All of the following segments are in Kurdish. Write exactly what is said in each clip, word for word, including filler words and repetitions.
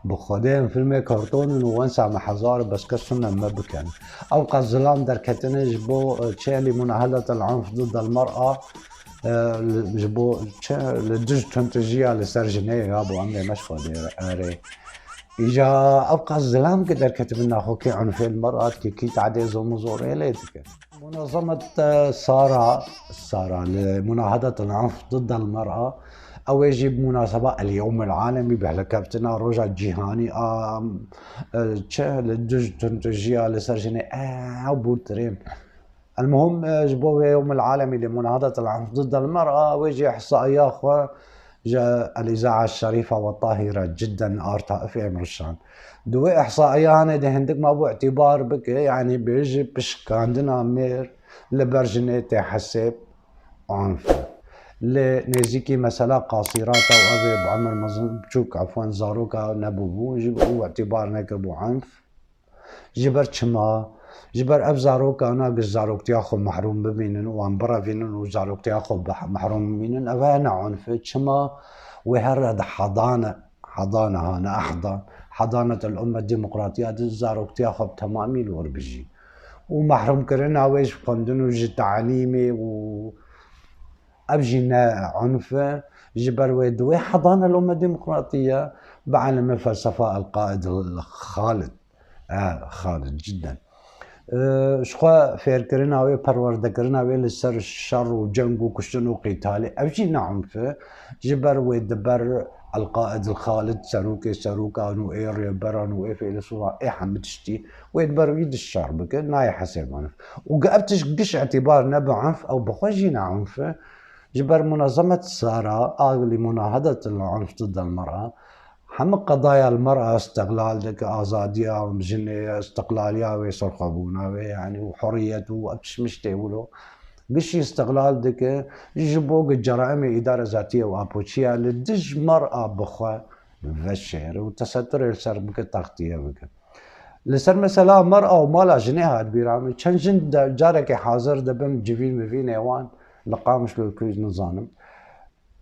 Bi Xwedê em filmê karton in û wensa me hezar bes kes tune me bikin. Ew qas zilam derketine ji bo, e, çi, li munahedet el-unf ضد المرأة, e, li, ji bo çi, li dij tundtijiya li ser jinê ya bo em lê meşxwedê erê. Îja ew qas zilam ki derketibin naxwe kî unfê li mer'a dike, kî tadê zom û zorê lê dike. Munazemet, e, Sara, Sara li munahedet el-unf ضد المرأة, ew ê jî bi munaseba el-yewm el-alemî, bi hilkeftina roja cîhanî a, e, çi, li dij tundtijiya li ser jinê, e, ew bû tirêm. Elmuhim, e, ji bo vê yewm el-alemî li munahedet el-unf ضد المرأة, wê jî ihsaiya xwe ji El-Îzaa Şerîfa ve Tahîre cidden arta ifêm rişand. Di wê ihsaiya hanê de hindik mabû îtîbar bike, yanî bêjî pişkandina mêr li ber jinê tê hesêb unf. Lê nêzîkî mesela qasîrata û ev ê bi emir mezin biçûk, efwen, zaroka nebûbû, ji bo îtîbar nekiribû unf. Ji ber çima? Ji ber ev zarokana giş zaroktiya xwe mehrûm bimînin û wan birevînin û zaroktiya xwe beh-, mehrûm bimînin, ev ne unf e. Çima? Wê here di hedane, hedane hane, ehdan, hedanet el umme demokratiya di zaroktiya xwe bi temamî li wir bijî. Û mehrûmkirina wê ji xwendin û ji talîmê û ev jî ne unf e. Ji ber wê di wê hedane el umme demokratiye bi elime felsefa el-qaid el-Xalid. E, Xalid, cidden. E, ji xwe fêrkirina wê, perwerdekirina wê li ser şer û ceng û kuştin û qîtalê, ev jî ne unf e. Ji ber wê di ber El-Qaid El-Xalid, serokê serokan û ê rêberan û ê fêlesûfan, ê hemî tiştî, wê di ber wî di şer bike, nayê hesêb unf. Û ge-, ev tişt giş îtîbar nebe unf, ew bi xwe jî ne unf e. Ji ber munazemet Sara, a li munahedet el-unf ضد المرأة, hemî qedaya li mer'a istiqlal dike, azadiya jinê, istiqlaliya wê, serxwebûna wê, yanî û hurriyet û ev tişt miştê wilo. Gişî istiqlal dike, ji bo ku ceraimê îdare zatiyê û apoçiya li dij mer'a bi xwe veşêre û teseturê li ser bike, textiye bike. Li ser mesela mer'a û mala jinê hat bîra min. Çend jin de carekê hazir dibin civîn mivînê wan li Qamişlo, ku nizanim.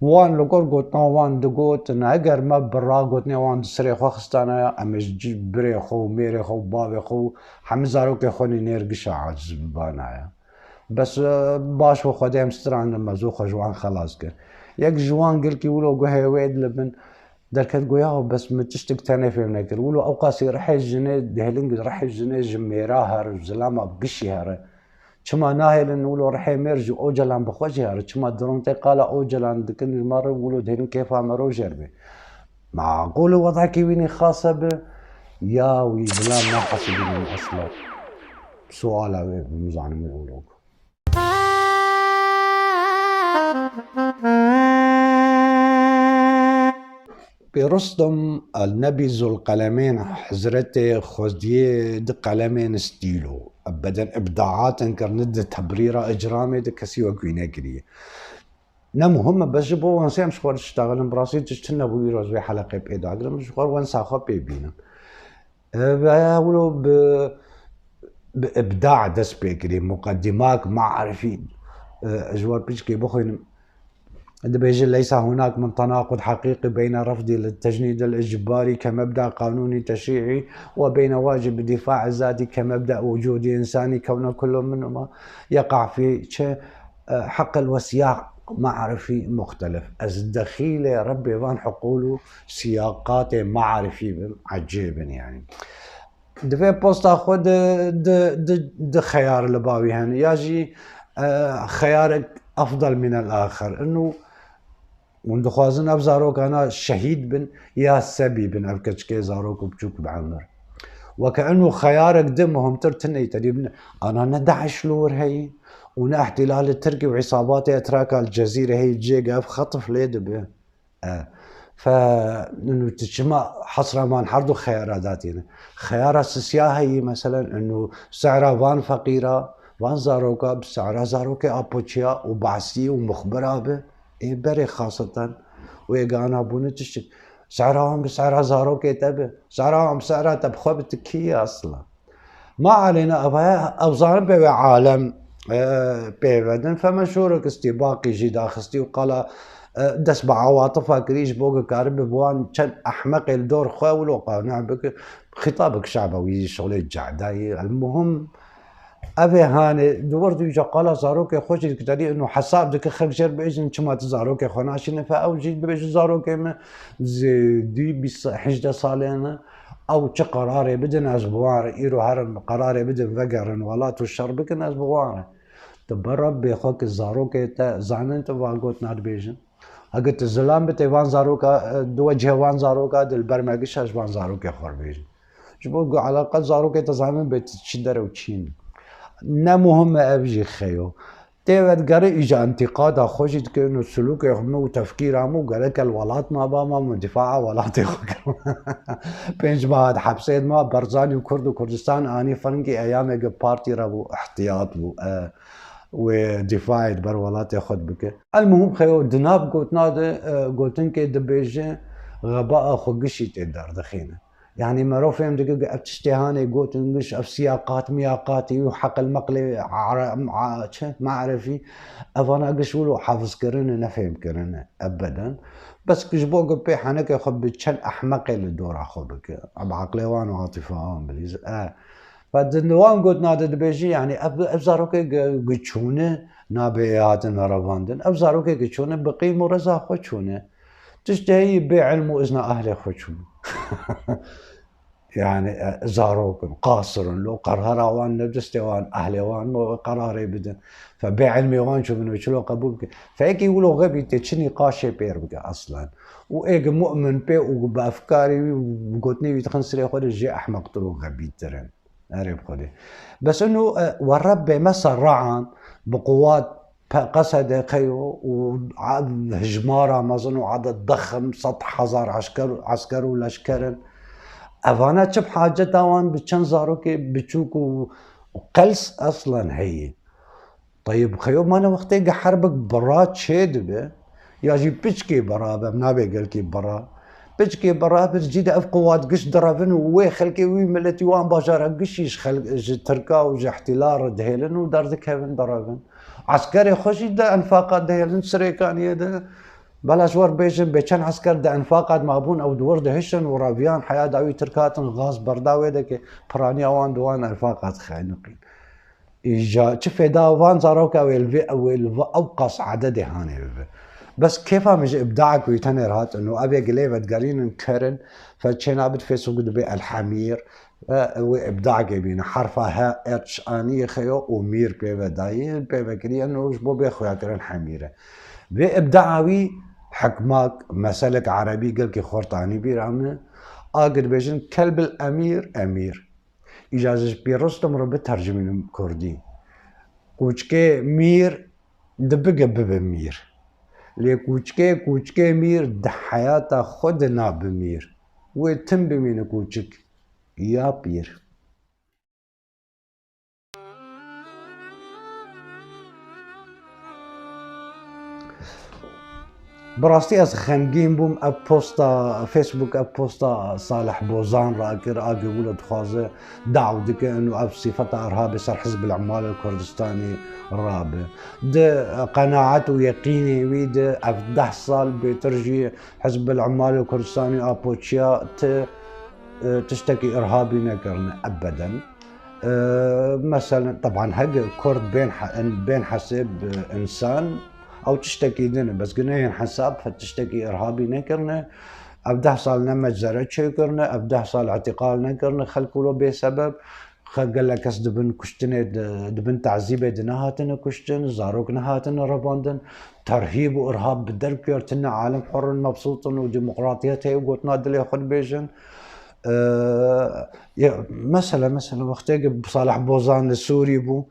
Wan li gor gotina wan digotin, eger me bi ra gotinê wan di sirê xwe xistanaya, em ê ji birê xwe û mêrê xwe û bavê xwe û hemî zarokê xwe nînêr gişa aciz bibanaya. Bes, e, baş û Xwedê em strandin, me zû xwe ji wan xelas kir. Yek ji wan gelkî wilo guhê wê dilibin derket, got, "Ya, bes min tiştik tenê fêm nekir." Wilo ew qasî rihê jinê, dihêlin rihê jinê ji mêra here, zilama gişî here. Çima nahêlin wilo rihê mêr ji Ocalan bi xwe jî here? Çima di rûn tê qala Ocalan dikin ji me re, wilo dihêlin kêfa me rojêr bê? Maqûl e wedakî wînî xas e bi, ya wî bila nahesibînin esla? Suala wê bi nizanim wilo. Pê Rustum el-Nebî Zulqelemên Hezretê xwediyê di qelemên stîlo, ebeden îbdaatin kirine di tebrîra îcramê de kesî wek wî nekiriye. Ne muhim e, bes ji bo wan sê em ji xwe diştexilin, bi rastî tişt tune bû, îro ez vê heleqê pê dagirim, ji xwe wensa xwe pê bînim. E, ve wilo bi, bi îbda dest pê kirî, muqeddimak marifî, e, ji we piçkê bixwînim. Dibêje: "ليس هناك من تناقض حقيقي بين رفضي للتجنيد الإجباري كمبدأ قانوني تشريعي وبين واجب الدفاع الذاتي كمبدأ وجودي إنساني، كون كل منهما يقع في ç-, حقل وسياق معرفي مختلف." Ez dexîlê Rebbê van hiqûl û siyaqatê marifî bim, ecêb in, yanî. Di vê posta xwe di, di, di, di xeyar li ba wî hene, ya jî, e, xeyarek efdal min el-axer. Ino hûn dixwazin ev zarokana şehîd bin ya sebî bin, ev keçikê zarok û biçûk bi emir. Weke ino xeyarek di muhimtir tune ye, tedî bin, ana ne DAIŞ li wir heye û ne îhtîlalê Tirkî û îsabatê etraka li Cezîrê heye, cihêke ev xetif lê dibe. E, fe, nû tu çima hesra man her du xeyara datîne? Xeyara sisiya heyî, meselen, inu sehra van feqîra, van zaroka, bi sehra zarokê apoçiya û basî û muxbira bi, ê berê xaseten û ê gana bûne tiştik. Sehra wan bi sehra zarokê te bi, sehra wan bi sehra te bi xwe bi, tu kî yî asla? Ma aleyna, ev, ev zanin pê wê alem, e, pê vedin. Fe me şorek îstîbaqî jî daxistî û qala E, dest bi awatifa kirî ji bo ku karibe bi wan çend ehmeqê li dor xwe wilo qane bike. Xîtabek şaba wî şolê cehda yî. El muhim, ev ê hanê di wir dû îca qala zarokê xwe jî dikitedî û hesab dike, xelk jê re bêjin çima tu zarokê xwe naşîne. Fe ew jî dibêje zarokê min zêdî bîst, hejdeh salê ne. Ew çi qerarê bidin ez bi wan re, îro herin qerarê bidin vegerin welat û şer bikin ez bi wan re. Tu bi Rebbê xwe ki zarokê te zanin tu van gotina dibêjin. Heke tu zilam bi tê van zaroka, e, di wecihê van zaroka di li ber me giş ez ji van zarokê xwe re bêjim. Ji bo ku eleqel zarokê te zanin bê tu çi dere û çîn. Ne muhim e ev jî xeyo. Tê vedigere îja întîqada xwe jî dikin û silûkê xwe min û tefkîra min û gereke li welat ma ba ma min dîfaa welatê xwe kir. Pênc meha di hepsê de ma Barzanî û Kurd û Kurdistan anî fingî eyamê ge partî re bû, ihtiyat bû. E, wê dîfaê di ber welatê xwe dibike. El muhim xeyo di nav gotina de, e, gotinkê dibêje, xebaa xwe gişî tê derdixîne. Yanî mero fêm dike ku ev tiştê hanê gotin giş, ev siyaqat, miyaqatî û heqil meqlê ara-, a-, çi, marifî, evana giş wilo hafizkirine, nefêmkirine, ebeden. Bes ji bo ku pê henekê xwe bi çend ehmeqê li dora xwe bike. Bi eqlê wan û atifa wan bilîz. E, Ve di wan gotina de dibêjî, yanî ev, ev zarokê gi-, giçûne nabe ê hatin revandin. Ev zarokê giçûne bi qîm û reza xwe çûne. Tiştê heyî bê ilm û izna ehlê xwe çûn. Yani, e, zarok in, qasir in, lo qerara wan ne destê wan, ehlê wan, no qerarê bidin. Fe bê ilmê wan çûbin û çilo qebûl bike. Fe yekî wilo xebî tê çi nîqaşê pêr bike aslen. Û ê gi mu'min pê û bi efkarê wî û bi gotinê wî dixin sirê xwe de jê ehmeqtir û xebîtir in. Erê bi Xwedê. Bes ino, e, we Rebbê me serran bi quwat pe-, qesede xeyo û a-, hijmara mezin û adet dexim, sed hezar esker, esker û leşker in. Evana çi bi haceta wan bi çend zarokê biçûk û, û qels eslen heye? Teyib, xeyo mane wextê ge herbik bira çê dibe, ya jî piçkê bira be, em nabê gelkî bira. Piçkê bira bi cî de ev quwat giş direvin û wê xelkê wî miletî wan bajara gişî ji xelk, ji Tirka û ji îhtîlal re dihêlin û derdikevin direvin. Eskerê xwe jî de enfaqat dihêlin Sirêkaniyê de. Bela ji we re bêjin, bê çend esker di enfaqat mabûn, ew di wir dihişin û reviyan heya dawî Tirk hatin, gaz berda wê de ke piraniya wan di wan enfaqat xeniqîn. Îja çi fêda van zaroka wê li vê, wê li vê ew qas ededê hanê bibe. Bes kêfa min ji îbdaek wî tenê re hat û ev ê gilê vedigerînin kerin, fe çênabit Facebookê dibê El Hemîr, e, wê îbdaekê bîne. Herfa H, H anî xeyo û mîr pê ve dayî, pê ve kiriye, no ji bo bê xuya kirin Hemîr e. Vê îbdaa wî hikmak, meselek erebî gelkî xurt anî bîra min, a gi dibêjin Kelbil Emîr, Emîr. Îca ji pîrostim re bitercimînim kurdî. Kûçikê mîr dibige bibe mîr. Lê kûçikê, kûçikê mîr di heyata xwe de nabe mîr. Wê tim bimîne kûçik ya pîr. Bi rastî ez xemgîn bûm, ev posta Facebook, ev posta Salih Bozan rakir, a ku wilo dixwaze daw dike û ev sîfeta irhabê ser Hizb el-Ummal el-Kurdistanî rabe. Di qenaet û yeqînê wî de ev deh sal bêtir jî Hizb el-Ummal el-Kurdistanî, Apoçiya, ti, e, tiştekî irhabî nekirine ebeden. E, meselen, teban hege Kurd bên he-, bên hesêb, e, însan, ew tiştekî din e, bes ginehên hesab fe tiştekî irhabî nekirine. Ev deh sal ne meczere çêkirine, ev deh sal îtîqal nekirine, xelk wilo bê sebeb, xe-, gelek kes dibin kuştinê, di-, dibin tezîbê de nehatine kuştin, zarok nehatine revandin, terhîb û irhab bi derg girtine, alem hur in, mebsût in û demokratiyet heye û gotina dilê xwe dibêjin. Ee, ya, mesela, mesela, wextê ki Salih Bozan li Sûrî bû,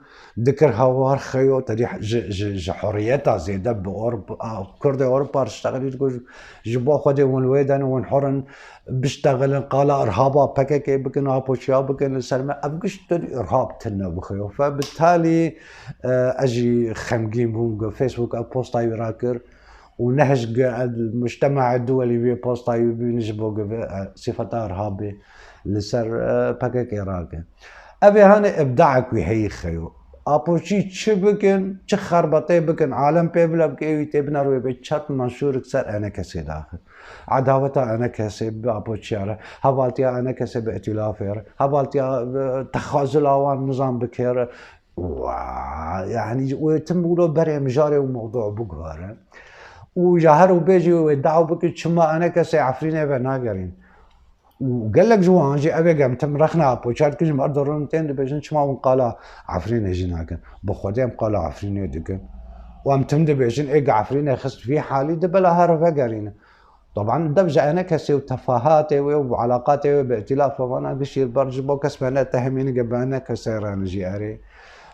dikir hawar xeyo, tedî ji, ji, ji hurriyeta zêde bi Ewropa, a, Kurdê Ewropa re ştexilî digo, ji, ji bo Xwedê hûn wê den, hûn hur in, biştexilin, qala irhaba P K K bikin, apoçiya bikin li ser me. Ev giş tu irhab tine bixeyo. Fe bi talî, e, ez jî xemgîn bûm, ku Facebook ev posta wî rakir. û nehişt gi mujtemaê duwelî vê postayî bibînin ji bo gi vê, e, sifeta irhabê li ser, e, P K K rake. Ev ê hanê îbdaek wî heyî xeyo. Apoçî çi bikin, çi xerbetê bikin, alem pê bila bike, ewî tê biner wê bê çet manşûrik ser enekesê daxil. Edaweta enekesê bi apoçiya re, hevaltiya enekesê bi îtîlafê re, hevaltiya, e, texazula wan nizam bikê re. Wa, yanî wê tim wilo berê mijarê û mewdû biguherin. Û ya her û bêjî wê daw bikin çima enekesê Efrînê ve nagerîn. Û gelek ji wan jî ev ê gem tim rexna Apoçer dikin, ji me re dirin tên dibêjin çima hûn qala Efrînê jî nakin. Bi Xwedê em qala Efrînê dikin. Û em tim dibêjin ê Efrînê xist vî halî di bila her vegerîne. Taban dev ji enekesê û tefahatê wê û elaqatê wê bi îtîlafa vana gişî ber ji bo kes me netehmîne ge bi enekesê re jî erê.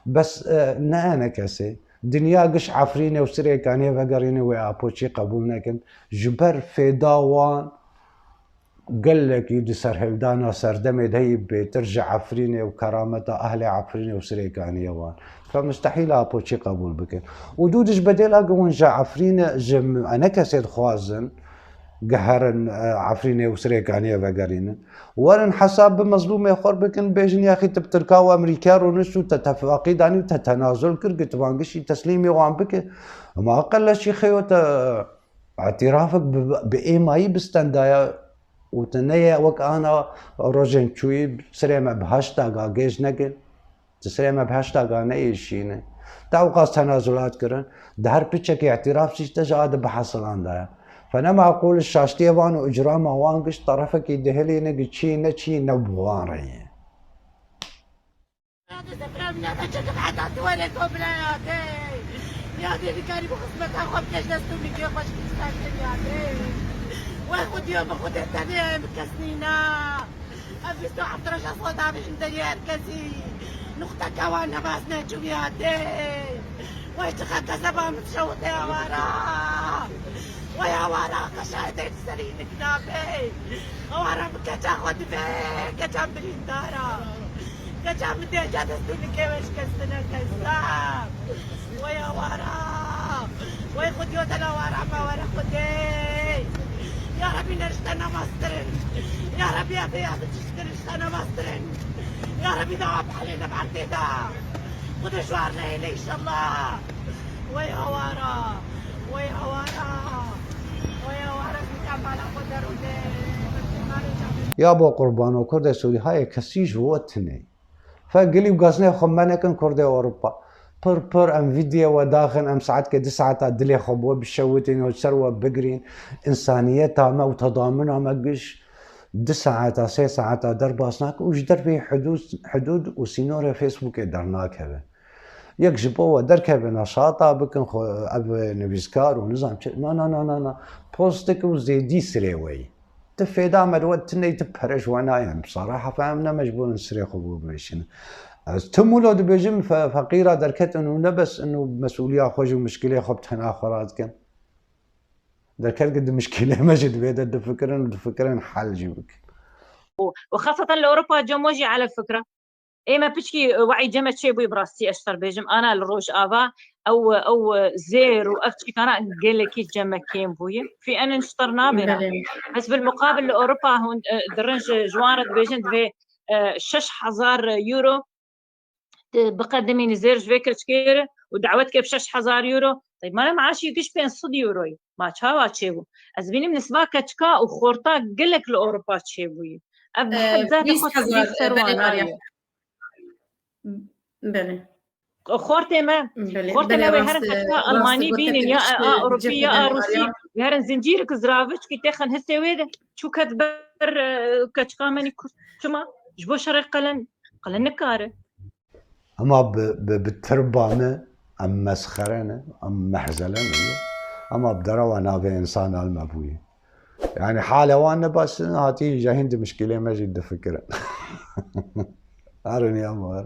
Bes, e, ne enekesê. Dinya giş Efrînê û Sirêkaniyê vegerîne wê Apoçî qebûl nekin. Ji ber fêda wan gelekî di serhildana serdemê de yî bêtir ji Efrînê û kerameta ehlê Efrînê û Sirêkaniyê wan. Fe mustehîl e Apoçî qebûl bikin. Û dû dij bedêla ge hûn ji Efrînê, ji enekesê dixwazin, geherin, e, Efrînê û Sirêkaniyê vegerînin. Werin hesab bi mezlûmê xwe bikin, bêjin yaxî tu bi Tirka û Emerîka rûnişt û te tefaqî danî û te tenazul kir, gi tu van gişî teslîmî wan bike. Hema aqil leşî xeyo te îtirafek bi, bi êmayî bi stendaya û tu neye wek ana rojên çûyî sirê me bi heşta ga gêj nekin. Tu sirê me bi heşta ga neyêşîne. Te ewqas tenazulat kirin. Di her piçekî îtiraf jî te ji a di bihesilan de ye. Fe ne maqûl şaştiyê wan û îcrama wan giş terefekî dihilîne gi çî ne çî ne bi wan re ye. Hadi sefra milete çekip heta tuwele ko bilayate. Ya dê dikarî bi xizmeta xwe bikej dest û mîkê xweş kî startê ya dê. Wê xwediyo bi xwedê tenê em kes nîna. Ev bîst û heft roja soda bijin deriyê her kesî. Nuqteke wan nebas neçû ya dê. Wey çiqa kezeba min şewitê awara. Wey awara qeşayê dê serî nik nabe. Awara bi keça xwe dibe, keça birîndara. Keça min dê ca destû nikê we şikestine kesta. Wey awara. Wey xwediyo te la awara me were xwedê. Ya Rebî nerişte namaz kirin. Ya Rebî ya bê ya bi çiş kirin. Sana mastrin. Ya Rabbi, da apale ne barte da. Bu da şu arna hele inşallah. Vay havara. Vay havara. Vay havara. Bir tane bana koyar o de. Ya bo qurbano kurdê Sûrî hayê kesî ji we tune. Fe gilî û gazinê xwe me nekin kurdê Ewropa. Pir pir em vîdyoya we daxin, em saetke du saeta dilê xwe bi we bişewitîn û ser we bigirîn. Însaniyeta me û tedamina me giş. Du saeta, sê saeta derbas nake û ji derveyî hidûd, hidûd û sînorê Facebookê dernakeve. Yek ji bo we derkeve neşata bikin, xwe ev nivîskar û nizam çi, na, na, na, na, na. Post dike û zêdî sirê we yî. Ti fêda me li we, ti ney ti pere ji we nayên. Bi saraha fe em ne mecbûr in sirê xwe bi we biweşînin. Ez tim wilo dibêjim, fe-, feqîra derketin û ne bes ino mesûliya xwe jî û mişkilê xwe bi tena xwe radikin. Derket ki di mişkilê me jî divê de difikirin û difikirin hel jî bikin. û, û xaseten li Ewropa cemo jî ele fikre. Ê me piçkî, e, we'î ceme çêbûyî bi rastî ez ji te re bêjim. Ana li Rojava ew, ew zêr û ev çîkana gelekî ceme kêm bûyî. Fî enin ji te re nabêra. Belê. Bes bil muqabil li Ewropa hûn, e, dirin ji, ji wan re dibêjin divê, e, şeş hezar euro tu biqedimînî zêr ji vê keçkê re û dawet ke bi şeş hezar euro. Tey, mala meaşî giş pênc sed euroyî. Ma çawa çêbû? Ez bînim nisba keçika û xorta gelek li Ewropa çêbûyî. Ev bi Ee, hezar bîst hezar, ser e, belê wan Maria. Nayê. Belê. Xortê me, Belê, xortê belê, me wê rast, herin e, keçika rast Almanî gote bînin, ya, tiştê a Ewropî, cihê ya, a Rûsî, Maria. Wê herin zincîrik ziraviçkî têxin hisê wê de, çû ket ber, e, keçika me nî kurt. Çima? Ji bo şerê qelen, qelen nikare. Ema bi, bi, bi tirba me em mesxere ne, em mehzele ne, ema bi derewa navê însan al me bûye. Yani hale wan ne baş in, hatî jehîn di mişkilê me jî difikirin. Herin ya mar.